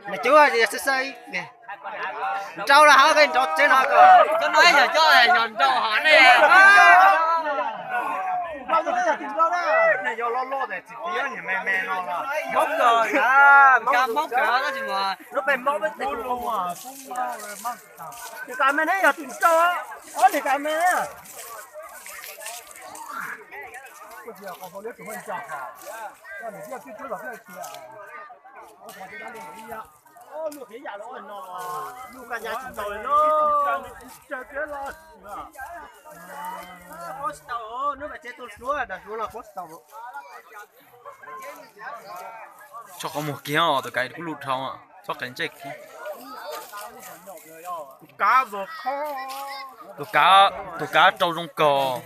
Nws cub xwb xwb, nrau los hov, nrau tsev no kom cov no yog cov yog nrau hov ne. Yog loj loj tes tsis piav niag me me no los. Hmoob kawg, Hmoob kawg tab sis mas lub peb Hmoob peb tes. Tus kas me ne yog tus nrau, ob niag kas me. Tso qhov muag kiag os, tus kav kuj lub dhau, txhob qev ntsej kiag. Tus kav, tus kav rau zoo kawg.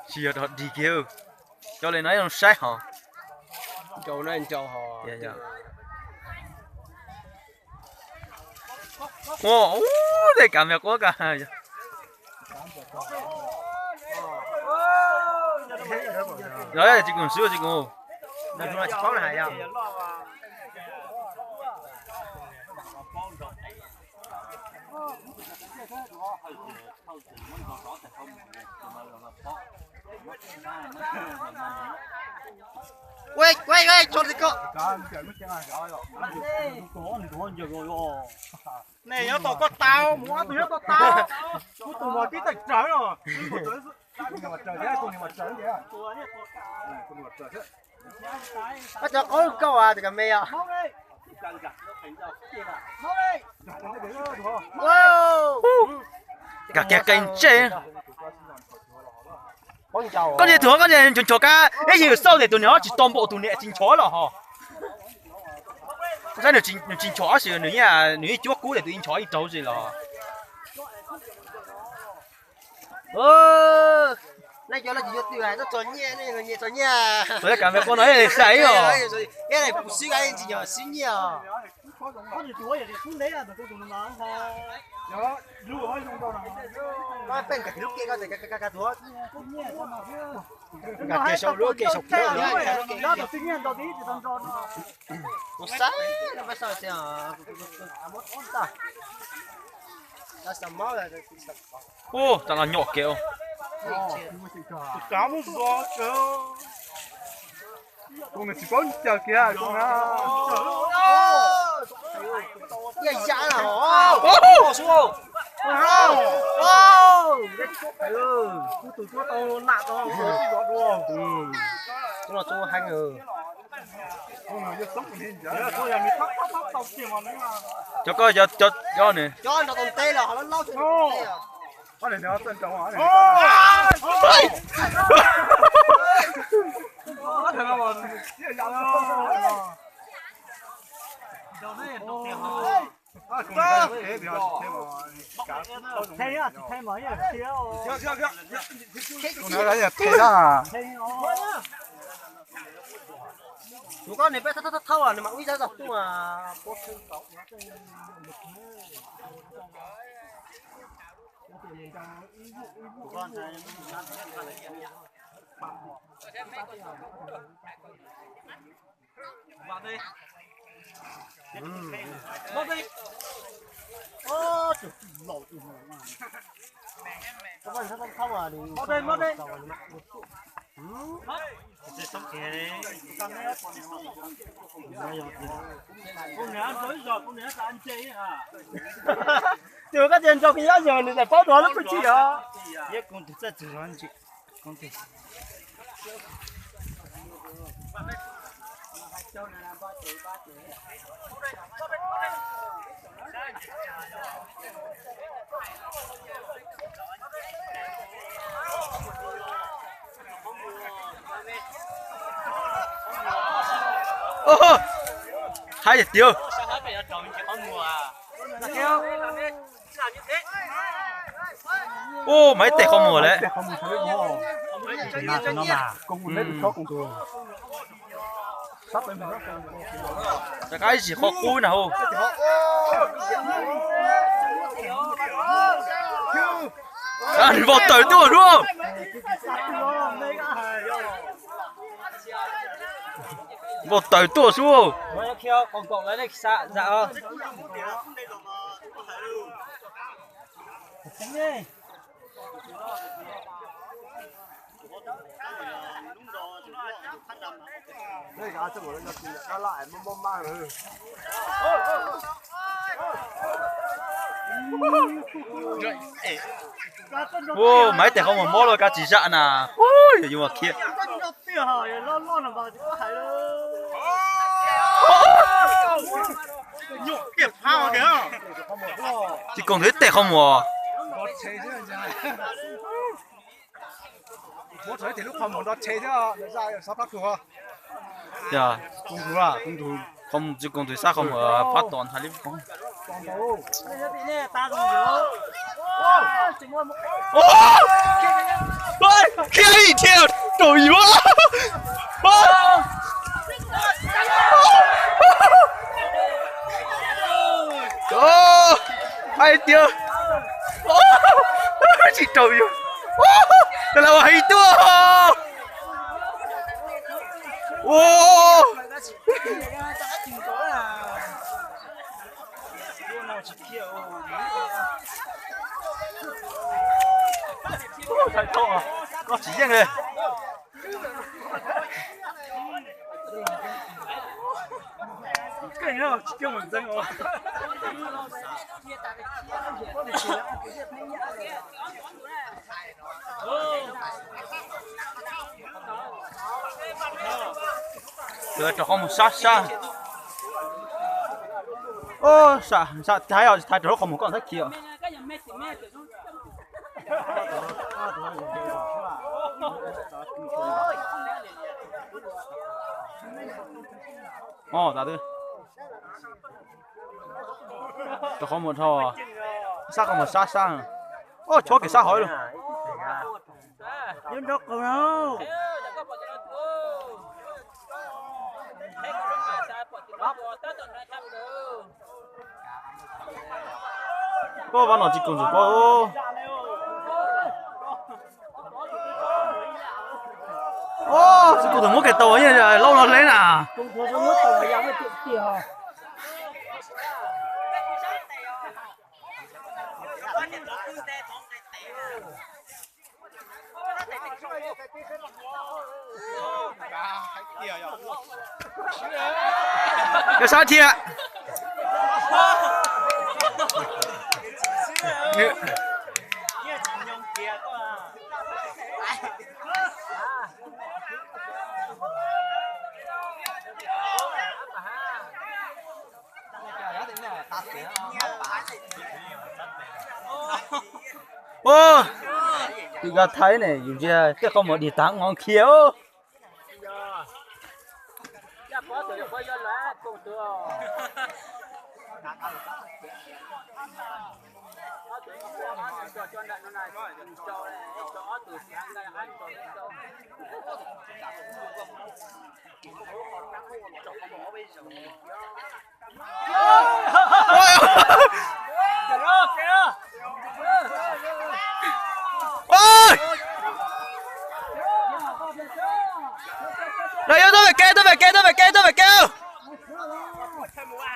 Tsis yog dog dig kiag, coj li no ib zoo saib hos. Ua, tej kav me quab ka. Tsis koom swb tsis koom. Ne nyob tom koj tau, mus ob tug nyob tom tau. Kuv tus mas tib teem rawv os. Koj cov qaub kauj as, tus kas me os. Kas kiag qe ntsej. Koj niag tus hov, koj niag nchov nchov kab ib yig xauj tes tus niag hov tsis tau npaum tus niag tsis nchov los hos. Saib nws tsis nchov tab sis nws yeej cuab kub tes tus yeej nchov ib raug zis los. Nej cov no tsis yuav twm hais txog txog nyiaj, nej nyiaj txog nyiaj. Tus kas me quab no sai os. Kuv xwb, tsis yog xwb nyiaj os. Koj pheej nkag lub kev koj, nkag kev sau lub kev sau kev. Kuv xav no peb xav tias, ua, tas los nyom kev. Tus kav muab zov kawg. Koj nws tsis paub ncaws kiag koj na. Ua, ya ya los. Kuv tus tuab tau nam tau zov dua. Tuab los tuab heev. Cov koj cov nws. Cov nrog tau ntev los ho laub laub. Tus koj nws peb thawb thawb thawb nws mam ua ib zaj zog tuaj. Tus koj tias nrog koj nyob yog nws txawm paub dua lub pwj chim os. Haib tiag. Ub, mas ib teg qhov muag lawm. Rov qab ib sim qhov qub na hu. Nws npau taws tuaj sub. Npau taws tuaj sub. Ua, mas ib teg qhov muag mob los kab tsis zam na. Ua, yog yuav khiav. Tsis koom tus ib teg qhov muag. Tsis koom tus sab qhov muag phab tom ntshai li. Khiav ib thiab rau yuav. Hais tias tsis rau yuav. Ua, ua hais tuaj. Ua, koj tsis yeej li. Rau qhov muag sab sab. Ua, sab sab thaiv os, thaiv rau lub qhov muag koj thab khiav. Rau qhov muag dhau, sab qhov muag sab sab. Ua, chob kiag sab hauv lawm. Ua, vas no tsis koom tus ko. Ua, tsis koom tus muab kiag tau, yeej laub no hle na. Yog sab thiab. Ua, tus Nkaj Thaib ne, yus ntsia tej qhov muag dim tag nqo khiav. Lawv yuav tuaj pem kev, tuaj pem kev,